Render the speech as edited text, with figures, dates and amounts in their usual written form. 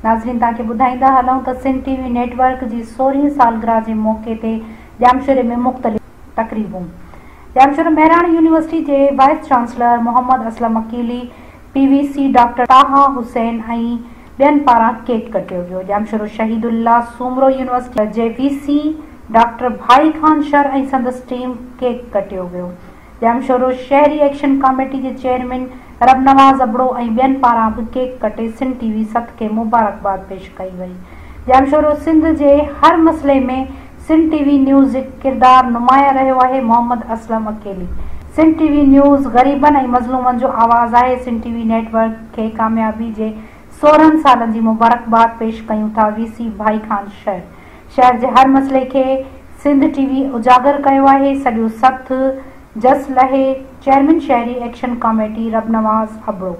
ناظرين توهان کي ٻڌائيندا هلون ته سنڌ ٽي وي نيٽ ورڪ جي سورهين سالگرهه جي موقعي تي ڄامشوري ۾ مختلف تقريبون ڄامشورو مهراڻ يونيورسٽي جي vice chancellor Muhammad Aslam Aqeeli, P V C doctor Taha Hussain ۽ ٻين پاران ڪيڪ ڪٽيو ويو. ڄامشورو شهيد الله سومرو يونيورسٽي جي وي سي ڊاڪٽر ڀائي خان شر ۽ سندس ٽيم ڪيڪ ڪٽيو ويو. ڄامشورو شهري ايڪشن ڪاميٽي جي چيئرمين ربنواز ابڙو ۽ ٻين پاران به ڪيڪ ڪٽي سنڌ ٽي وي ست کي مبارڪباد پيش ڪئي وئي. ڄامشورو سنڌ جي هر مسئلي ۾ سنڌ ٽي وي نيوز جي ڪردار نمايان رهيو آهي، Muhammad Aslam Aqeeli. Sindh T V news غريبن ۽ مظلومن جو آواز آهي، سنڌ ٽي وي نيٽ ورڪ کي ڪاميابي جي 16 سالن جي مبارڪباد پيش ڪيون ٿا، وي سي ڀائي خان شر شهر جي هر مسئلي کي سنڌ ٽي وي اجاگر ڪيو آهي، سڄو سٿ جس لهي، چيئرمين شهري ايڪشن ڪاميٽي ربنواز ابڙو.